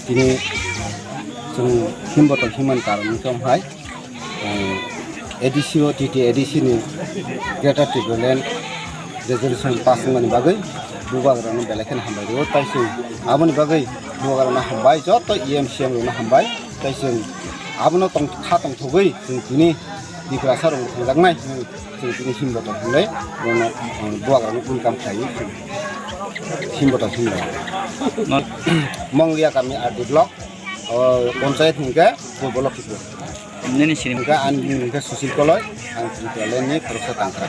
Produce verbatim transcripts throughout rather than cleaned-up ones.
Tini chwng himbotok himani karon wngkha hai, eh, A D C o T T A D C ni Greater Tipraland resolution pass wngmani bagwi bubagrano belai kheno hambai rwo. Tai chwng aboni bagwi bubagrano hambai, joto E M C M rokno hambai. Tai chwng abono tong-, kha tongthogwi chwng tini Tiprasa rok thangjaknai. Chwng tini himbotok hinlai, bono, um, bubagrano welcome khlaiwi chwng himbotok hinlai. Monglia kami R D block, o, ponchayat hwnkhe Purbo Lokhipur. Nini sini? Hwnkhe ani mung hwnkhe Sushil Koloi, ang Tipraland ni khoroksa tangkra.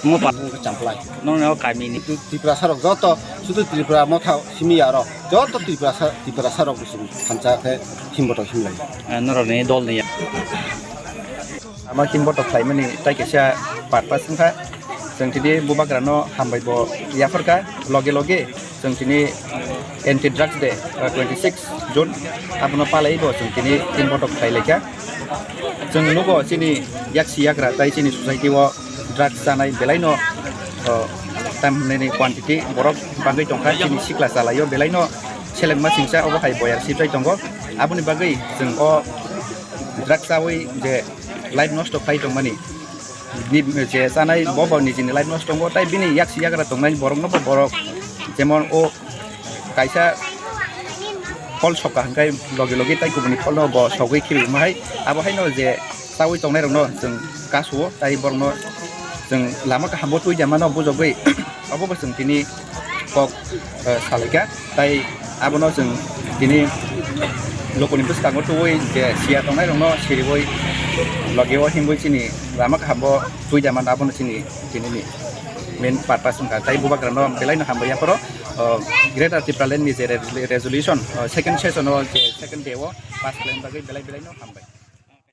Mo pa- Mung hwnkhe Champlai. Nong nang kami ni? Sudu Tiprasa rok joto, sudu Tripura motha simi ya rok, joto Tiprasa, Tiprasa rok chwng thansa khe himbotok hinlai. Eh, norok ni dol ni ya. Ama himbotok khlaimani tai kaisa purpose wngkha. Chwng tini bubagrano hambai bo yapharkha. Loge loge chwng tini Anti Drugs Day, uh, twenty six June, abono palai bo chwng tini himbotok khlai laikha. Chwng nugo chini yaksi yagra tai chini society o drugs chanai belaino, uh, tam hinwi quantity borok bangwi tongkha. Chini sikla chalaio belaino selengma singsa obo hai boyar sibjai tongo. Aboni bagwi chwng o drugs chawi je life nosto khlai tongmani, ni-, je chanai bo bo nijini life nosto tongo, tai bini yaksi yagra tongnai borokno bo borok jemon o kaisa phol sokha hwnkhe logi logi tai kubuni pholno bo sogwi khibi wngma hai. Abo haino je chawi tongnai rokno chwng kasuo, tai borokno chwng lama kaham bo twi da mano bujogwi. Obo bo chwng tini kok, eh, salaikha, tai abono chwng tini lokoni bwskango tubui je siya tongnai rokno siriui logi o himui chini lama kaham bo twi da mano, abono chini tini ni main purpose wngkha. Tai bubagrano belaino hambai yaphoro, oh, Greater Tipraland ni je re-, resolution, oh, second session o je second day o pass khlaina bagwi belai belaino hambai.